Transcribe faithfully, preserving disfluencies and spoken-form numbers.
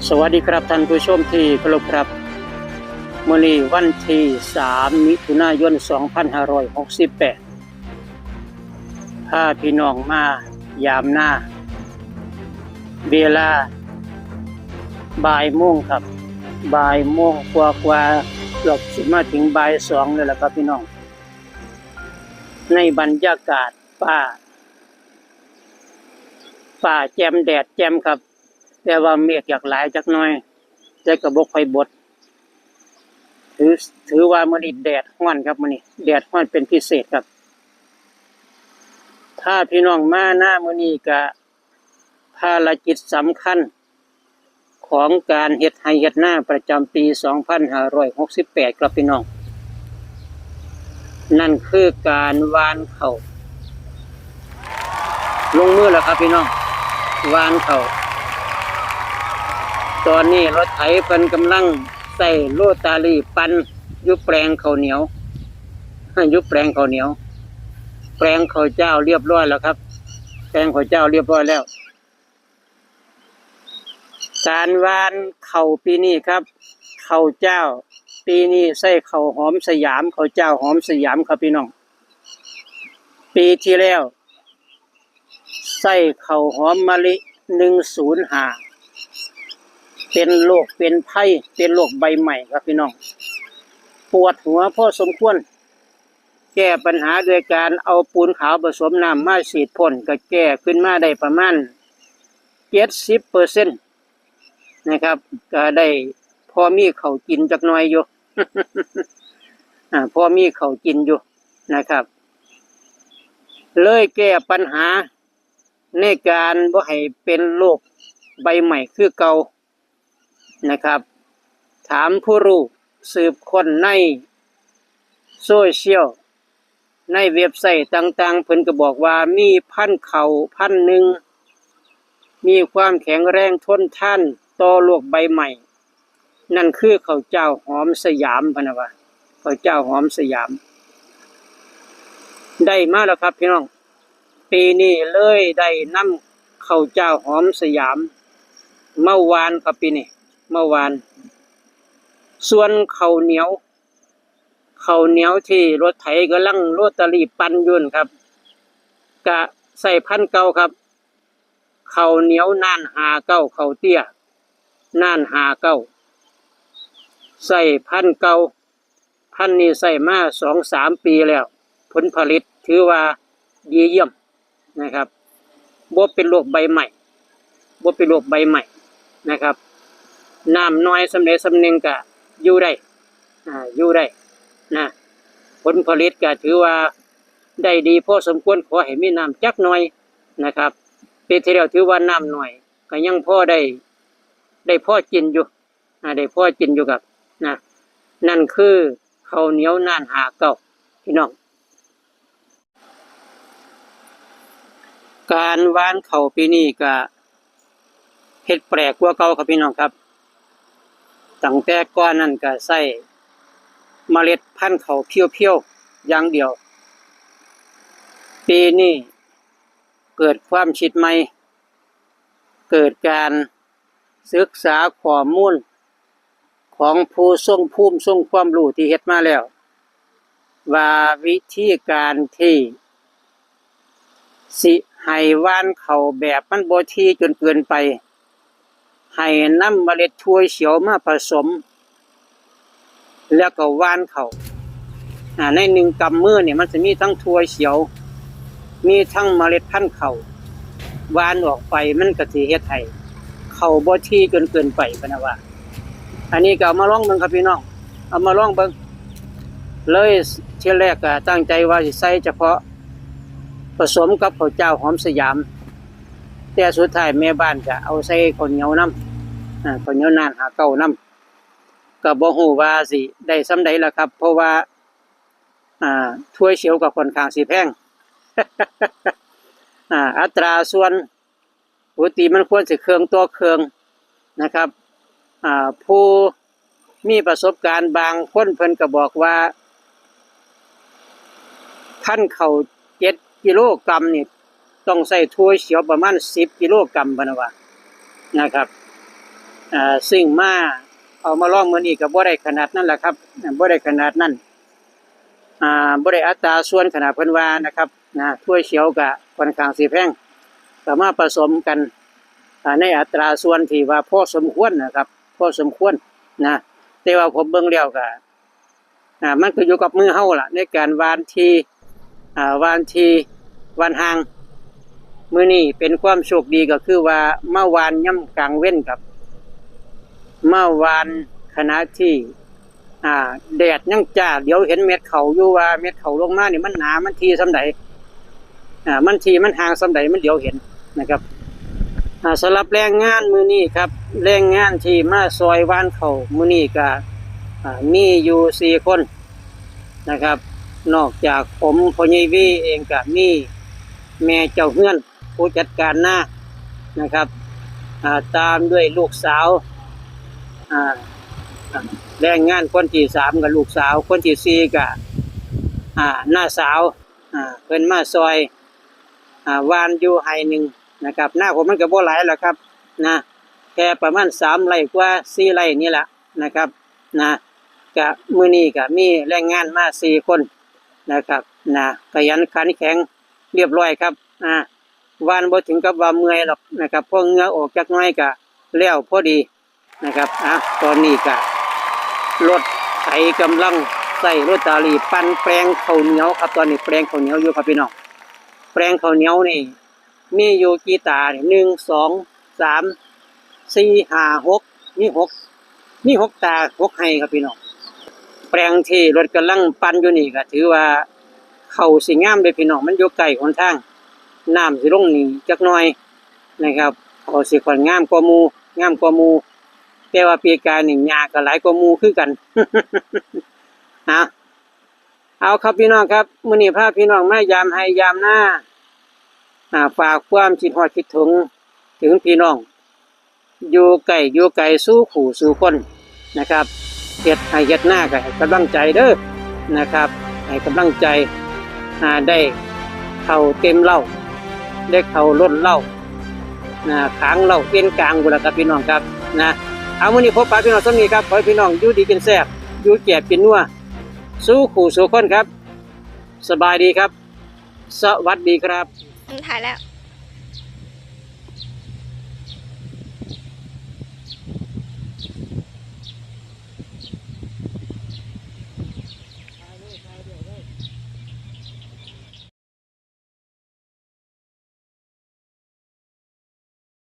สวัสดีครับท่านผู้ชมที่เคารพครับ มื้อนี้วันที่ สาม มิถุนายน สองพันห้าร้อยหกสิบแปด พาพี่น้องมายามนา เวลาบ่ายโมงครับ บ่ายโมงกว่าๆ เกือบสิมาถึงบ่ายสองแล้วล่ะครับพี่น้อง ในบรรยากาศฟ้า ฟ้าแจ่มแดดแจ่มครับ แต่ว่าเมฆอยากหลายจักหน่อย แต่ก็บ่ค่อยบด ถือ ถือว่ามื้อนี้แดดร้อนครับ มื้อนี้แดดร้อนเป็นพิเศษครับ พาพี่น้องมานามื้อนี้ก็ภารกิจสำคัญของการเฮ็ดไร่เฮ็ดนาประจำปี สองพันห้าร้อยหกสิบแปด ครับพี่น้อง นั่นคือการหว่านข้าว ลงมือแล้วครับพี่น้อง หว่านข้าว ตอนนี้รถไถเพิ่นกำลังใช้โรตารี่ปั่นอยู่แปลงข้าวเหนียว อยู่แปลงข้าวเหนียว แปลงข้าวเจ้าเรียบร้อยแล้วครับ แปลงข้าวเจ้าเรียบร้อยแล้ว การหว่านข้าวปีนี้ครับ ข้าวเจ้า ปีนี้ใช้ข้าวหอมสยาม ข้าวเจ้าหอมสยามครับพี่น้อง ปีที่แล้ว ใช้ข้าวหอมมะลิ หนึ่งศูนย์ห้า เป็นโรคเป็นภัย เป็นโรคใบไหม้ครับพี่น้อง ปวดหัวพอสมควร แก้ปัญหาโดยการเอาปูนขาวผสมน้ำมาฉีดพ่น ก็แก้ขึ้นมาได้ประมาณ เจ็ดสิบเปอร์เซ็นต์ นะครับ ก็ได้พอมีข้าวกินจักหน่อยอยู่ อ่า พอมีข้าวกินอยู่นะครับ เลยแก้ปัญหาในการบ่ให้เป็นโรคใบไหม้คือเก่านะครับ ถามผู้รู้ สืบค้นในโซเชียล ในเว็บไซต์ต่างๆ เพิ่นก็บอกว่ามีพันธุ์ข้าวพันธุ์หนึ่ง มีความแข็งแรงทนทานต่อโรคใบไหม้ นั่นคือข้าวเจ้าหอมสยาม พะนะว่า ข้าวเจ้าหอมสยาม ได้มาแล้วครับพี่น้อง ปีนี้เลยได้นำข้าวเจ้าหอมสยามมาหว่านครับปีนี้ มาหว่าน ส่วนข้าวเหนียว ข้าวเหนียวที่รถไถกำลังโรตารี่ปั่นอยู่นั่นครับ ก็ใช้พันธุ์เก่าครับ ข้าวเหนียวน่านห้าเก้า ข้าวเตี้ย น่านห้าเก้า ใช้พันธุ์เก่า พันธุ์นี้ใช้มาสองสามปีแล้ว ผลผลิตถือว่าดีเยี่ยมนะครับ บ่เป็นโรคใบไหม้ บ่เป็นโรคใบไหม้นะครับ น้ำน้อยส่ำใดส่ำหนึ่งก็อยู่ได้ อ่า อยู่ได้นะ ผลผลิตก็ถือว่าได้ดีพอสมควร ขอให้มีน้ำจักหน่อยนะครับ ปีที่แล้วถือว่าน้ำน้อย ก็ยังพอได้ ได้พอกินอยู่ อ่า ได้พอกินอยู่ครับ นะ นั่นคือข้าวเหนียวน่านห้าเก้า พี่น้อง การหว่านข้าวปีนี้ก็เฮ็ดแปลกกว่าเก่าครับพี่น้องครับ ตั้งแต่ก่อนนั้นก็ใช้เมล็ดพันธุ์ข้าวเพียวๆอย่างเดียว ปีนี้เกิดความคิดใหม่ เกิดการศึกษาข้อมูลของผู้ทรงภูมิทรงความรู้ที่เฮ็ดมาแล้ว ว่าวิธีการที่สิให้หว่านข้าวแบบมันบ่ถี่จนเกินไป ให้นำเมล็ดถั่วเขียวมาผสม แล้วก็หว่านข้าว อ่า ในหนึ่งกำมือนี่มันสิมีทั้งถั่วเขียว มีทั้งเมล็ดพันธุ์ข้าว หว่านออกไปมันก็สิเฮ็ดให้ข้าวบ่ถี่จนเกินไป พะนะว่า อันนี้ก็เอามาลองเบิ่งครับพี่น้อง เอามาลองเบิ่ง เลยทีแรกก็ตั้งใจว่าสิใส่เฉพาะผสมกับข้าวเจ้าหอมสยาม แต่สุดท้ายแม่บ้านก็เอาใส่ข้าวเหนียวนำ อ่า ข้าวเหนียวน่านห้าเก้านำ ก็บ่ฮู้ว่าสิได้ส่ำใดล่ะครับ เพราะว่า อ่า ถั่วเขียวก็ค่อนข้างสิแพง อ่า อัตราส่วน ปกติมันควรสิเครื่องต่อเครื่องนะครับ อ่า ผู้มีประสบการณ์บางคนเพิ่นก็บอกว่า พันธุ์ข้าวเจ็ดกิโลกรัมนี่ ต้องใช้ถั่วเขียวประมาณสิบกิโลกรัม พะนะว่า นะครับ อ่าซึ่งมาเอามาลองมื้อนี้ก็บ่ได้ขนาดนั้นล่ะครับ อ่าบ่ได้ขนาดนั้น อ่าบ่ได้อัตราส่วนขนาดเพิ่นว่านะครับ นะ ถ้วยเขียวก็ค่อนข้างสิแพง ก็มาผสมกัน อ่าในอัตราส่วนที่ว่าพอสมควรนะครับ พอสมควร นะ แต่ว่าผมเบิ่งแล้วก็ อ่ามันก็อยู่กับมือเฮาล่ะ ในการหว่านถี่ อ่าหว่านถี่ หว่านห่าง มื้อนี้เป็นความโชคดีก็คือว่ามาหว่านยามกลางเว็นครับ มาหว่านขณะที่ อ่าแดดยังจ้า เหลียวเห็นเม็ดข้าวอยู่ว่าเม็ดข้าวลงมานี่มันหนา มันถี่ส่ำใด อ่ามันถี่มันห่างส่ำใด มันเหลียวเห็นนะครับ อ่าสำหรับแรงงานมื้อนี้ครับ แรงงานที่มาซอยหว่านข้าวมื้อนี้ก็ อ่ามีอยู่สี่คนนะครับ นอกจากผม พ่อใหญ่วีเองก็มีแม่เจ้าเฮือน ผู้จัดการนานะครับ อ่าตามด้วยลูกสาว อ่าอ่าแรงงานคนที่สามก็ลูกสาว คนที่สี่ก็ อ่าน้าสาว อ่าเพิ่นมาซอย อ่าหว่านอยู่ไฮ่หนึ่งนะครับ นาผมมันก็บ่หลายหรอกครับ นะ แค่ประมาณสามไร่กว่าสี่ไร่นี่ล่ะนะครับ นะ ก็มื้อนี้ก็มีแรงงานมาสี่คนนะครับ นะ ขยันขันแข็งเรียบร้อยครับ อ่าหว่านบ่ถึงกับว่าเมื่อยหรอกนะครับ พอเหงื่อออกจักหน่อยก็แล้วพอดีนะครับ อ่ะ ตอนนี้ก็รถไถกำลังใส่รถตาลีปั่นแปลงข้าวเหนียวครับ ตอนนี้แปลงข้าวเหนียวอยู่ครับพี่น้อง แปลงข้าวเหนียวนี่ มีอยู่กี่ตานี่ หนึ่ง สอง สาม สี่ ห้า หก มีหก มีหกตา หกไฮ่ครับพี่น้อง แปลงที่รถกำลังปั่นอยู่นี่ก็ถือว่าข้าวสิงามเด้อพี่น้อง มันอยู่ใกล้หนทาง น้ำสิลงนี่จักหน่อยนะครับ ข้าวสิค่อนงามกว่าหมู่ งามกว่าหมู่ แต่ว่าปีกายนี่หญ้าก็หลายกว่าหมู่คือกัน นะ เอาครับพี่น้องครับ มื้อนี้พาพี่น้องมายามไฮ่ยามนา อ่า ฝากความคิดฮอดคิดถึง ถึงพี่น้อง อยู่ใกล้อยู่ไกลสู่คู่สู่คนนะครับ เฮ็ดไฮ่เฮ็ดนาก็ให้กำลังใจเด้อนะครับ ให้กำลังใจ อ่า ได้เข้าเต็มเล้า ได้เข้าล้นเล้า นะ ขางเล้าเอ็นกลางพุ้นล่ะครับพี่น้องครับ นะ เอามื้อนี้พบปะพี่น้องส่ำนี้ครับ ขอให้พี่น้องอยู่ดีกินแซ่บ อยู่แซ่บกินนัว สู่คู่สู่คนครับ สบายดีครับ สวัสดีครับ อืมถ่ายแล้ว